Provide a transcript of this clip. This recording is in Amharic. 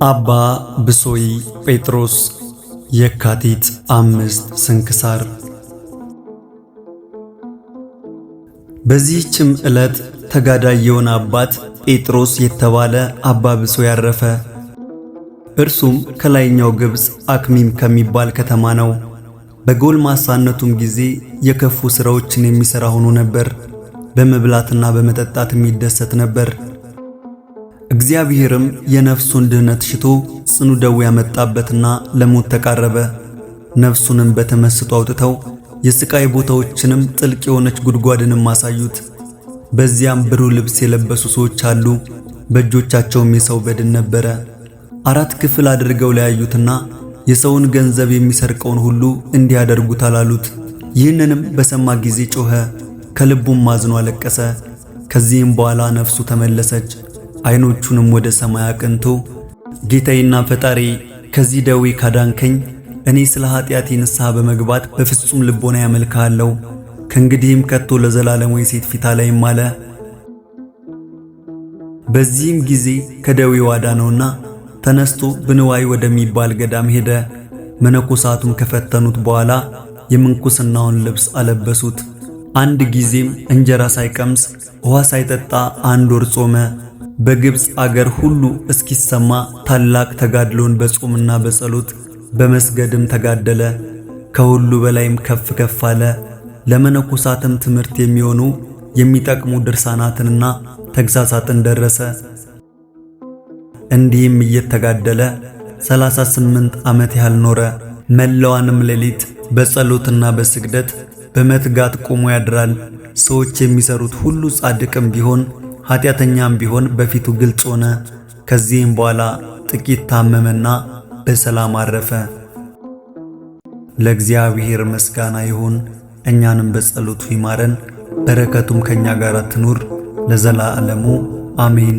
አባ ብሶይ ጴጥሮስ የካቲት 5 ስንክሳር። በዚህችም ዕለት ተጋዳይ የሆነ አባት ጴጥሮስ የተባለ አባ ብሶይ ያረፈ። እርሱም ከላይኛው ግብፅ አክሚም ከሚባል ከተማ ነው። በጎልማሳነቱም ጊዜ የከፉ ሥራዎችን የሚሠራ ሆኖ ነበር። በመብላትና በመጠጣት የሚደሰት ነበር። እግዚአብሔርም የነፍሱን ድህነት ሽቶ ጽኑ ደዌ ያመጣበትና ለሞት ተቃረበ። ነፍሱንም በተመስጦ አውጥተው የስቃይ ቦታዎችንም ጥልቅ የሆነች ጉድጓድንም አሳዩት። በዚያም ብሩህ ልብስ የለበሱ ሰዎች አሉ። በእጆቻቸውም የሰው በድን ነበረ። አራት ክፍል አድርገው ለያዩትና የሰውን ገንዘብ የሚሰርቀውን ሁሉ እንዲያደርጉታል አሉት። ይህንንም በሰማ ጊዜ ጮኸ፣ ከልቡም አዝኖ አለቀሰ። ከዚህም በኋላ ነፍሱ ተመለሰች። ዓይኖቹንም ወደ ሰማይ አቅንቶ ጌታዬና ፈጣሪ ከዚህ ደዌ ካዳንከኝ እኔ ስለ ኃጢአቴ ንስሐ በመግባት በፍጹም ልቦና ያመልክሃለሁ። ከእንግዲህም ከቶ ለዘላለሙ የሴት ፊት አላይም አለ። በዚህም ጊዜ ከደዌው አዳነውና ተነስቶ ብንዋይ ወደሚባል ገዳም ሄደ። መነኮሳቱም ከፈተኑት በኋላ የምንኩስናውን ልብስ አለበሱት። አንድ ጊዜም እንጀራ ሳይቀምስ ውሃ ሳይጠጣ አንድ ወር ጾመ። በግብፅ አገር ሁሉ እስኪሰማ ታላቅ ተጋድሎን በጾምና በጸሎት በመስገድም ተጋደለ። ከሁሉ በላይም ከፍ ከፍ አለ። ለመነኮሳትም ትምህርት የሚሆኑ የሚጠቅሙ ድርሳናትንና ተግሳሳትን ደረሰ። እንዲህም እየተጋደለ 38 ዓመት ያህል ኖረ። መላዋንም ሌሊት በጸሎትና በስግደት በመትጋት ቆሞ ያድራል። ሰዎች የሚሰሩት ሁሉ ጻድቅም ቢሆን ኃጢአተኛም ቢሆን በፊቱ ግልጽ ሆነ። ከዚህም በኋላ ጥቂት ታመመና በሰላም አረፈ። ለእግዚአብሔር ምስጋና ይሁን፣ እኛንም በጸሎቱ ይማረን፣ በረከቱም ከኛ ጋር ትኑር ለዘላለሙ አሜን።